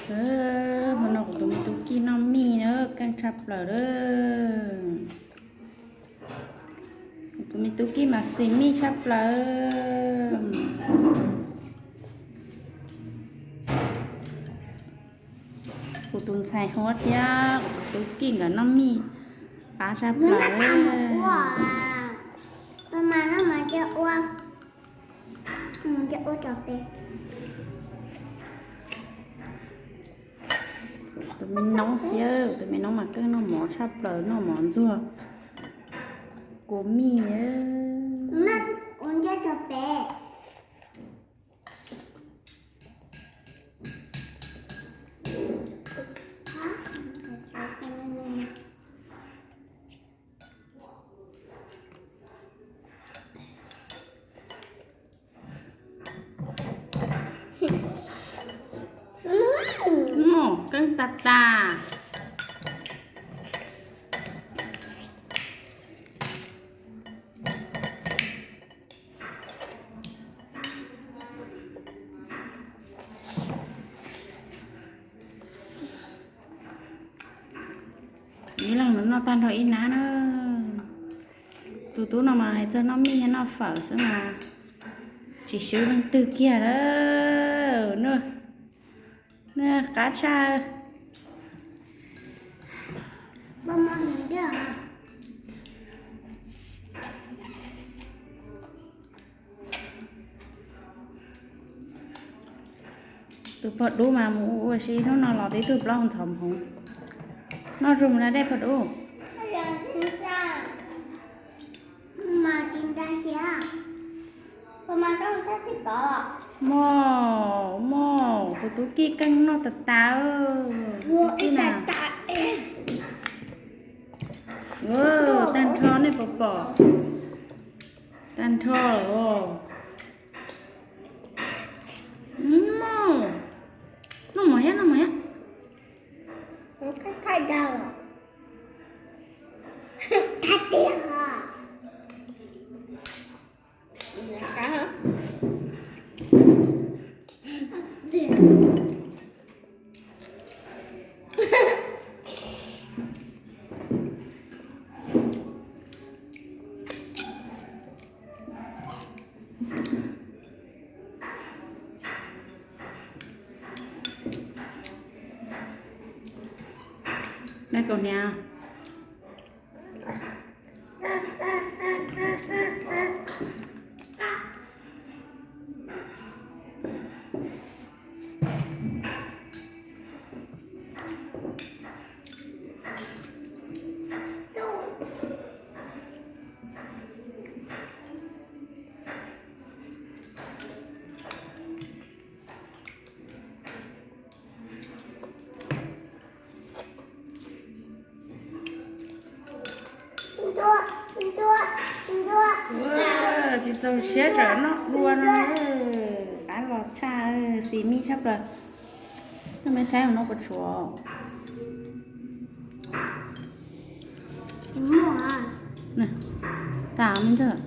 Hmo no kuv tus me tub Kij noj mij na, keej tshaj plaws lawm. Kuv tus me tub Kij mas xis mij tshaj plaws. Kuv tus ntxhais Huab thiab kuv tus tub Kij nkawd noj mij qab tshaj plaws. Tus me noob thiab, tus me noob mas keej noj mov tshaj plaws, noj mov ntxuag kua mij. Keej tas tas. Ib leeg noj tag nrho ib nab na. Tus tub no mas hais txog noj mij noj fawm xwb mas tsis swb leej twg kiag lawm. Qab tshaj. Tus pog dub mas mus ua si hnub no los tib tug plaub ntxhov hmoov. Noj zuag mus da dej pog dub. Mog, mog, tus tub Kij keej noj tas tas. Tag nrho nej puas pom? Tag nrho lawm. Noj mov thiab, noj mov thiab. Kaus hniav. Tsis txaus siab tsam noj dua no. Qab los tshaj, xis mij tshaj plaws. Noj me saib no puas tshuav. Tas me ntxawg,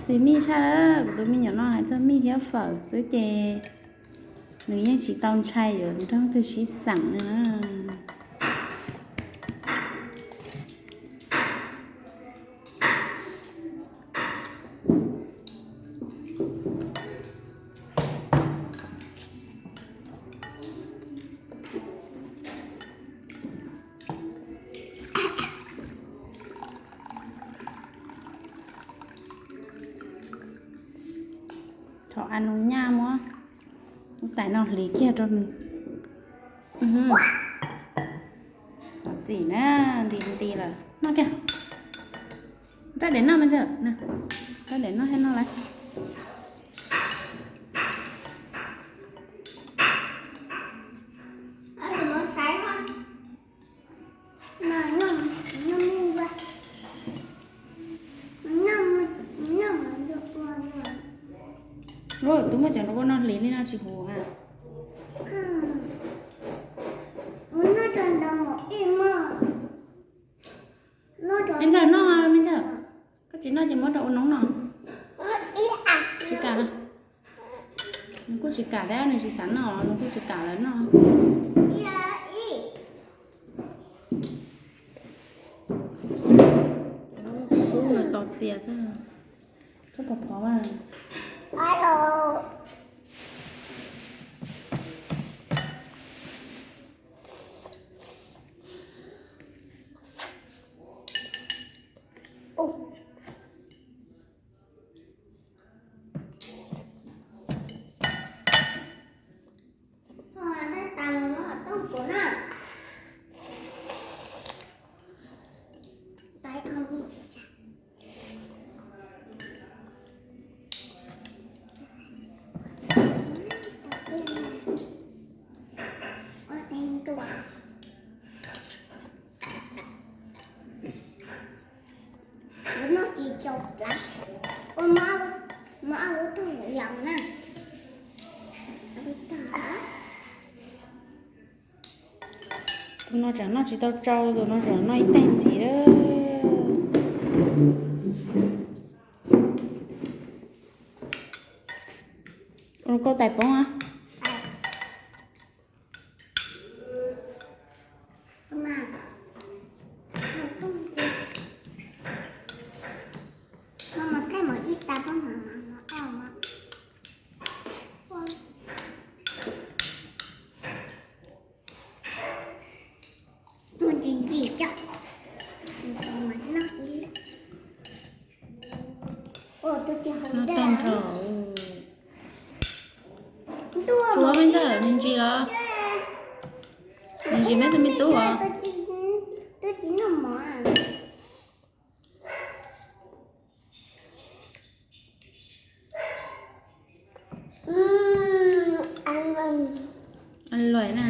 xis mij tshaj lawm. Kuv tus me nyuam no hais txog mij thiab fawm xwb ces nws yeej tsis tau ntshai yuav nrog leej twg sib xeem na. Thov a nus nyaj muab lub tais no hliv kiag rau nws. Txim na, nti nti lawm, noj kiag. Rab daim noj me ntxawg, rab daim noj thiab noj lawm. Tus muaj cov nraub qaum no hliv li no tsis huv a. Me ntxawg noj, me ntxawg, koj tsis noj ces muab rau ua noob no. Tsis kam no. Nws kuj tsis kam thiab, nws tsis xav noj, nws kuj tsis kam lawv noj. Tub nws tos txias xwb. Koj pom phov mas. Noj tsis tau plab. Ua mov, mov ua lub tug laus na. Tus no tseem noj tsis tau tsau, tus no tseem noj ib teg ntxiv lawm. Ua kauj tais poob a. Ua ntsim ntsim coj, mas noj ib lwm. Ua tus tsis haus dej. Tsuav me ntxawg, me ntsis los, me ntsis me tus me tub os. Tus tsis noj mov. Luaj na.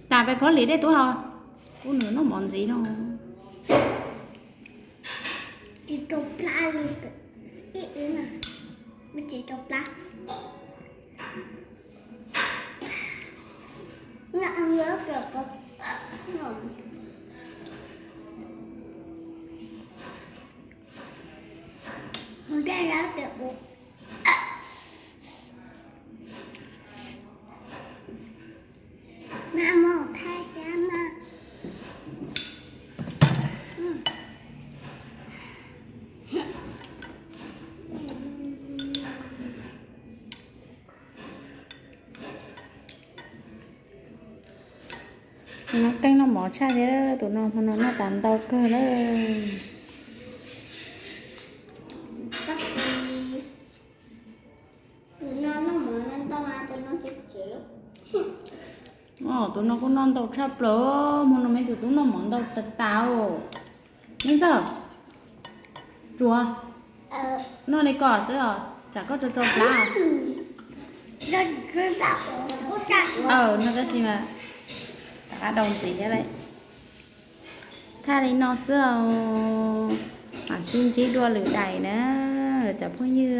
Tas peb phob lis dej tub hau, kuv nws noj mov ntxiv no. Tsis rau plab li, ib wb na, tsis rau plab. Tus no qeej noj mov tshaj thiab, tus no hmo no noj tas ntau kawg lawm. Tus no kuj noj ntau tshaj plaws, hmo no me tus tub noj mov ntau tas tas. Me ntxawg, tsuav, noj li ko xwb os, tsam koj tso tsau plab. No tab sis mas rov qab dau ntxiv thiab lawm. Thaj li no xwb os, mam sib ntsib dua lwm daim na cov phooj ywg.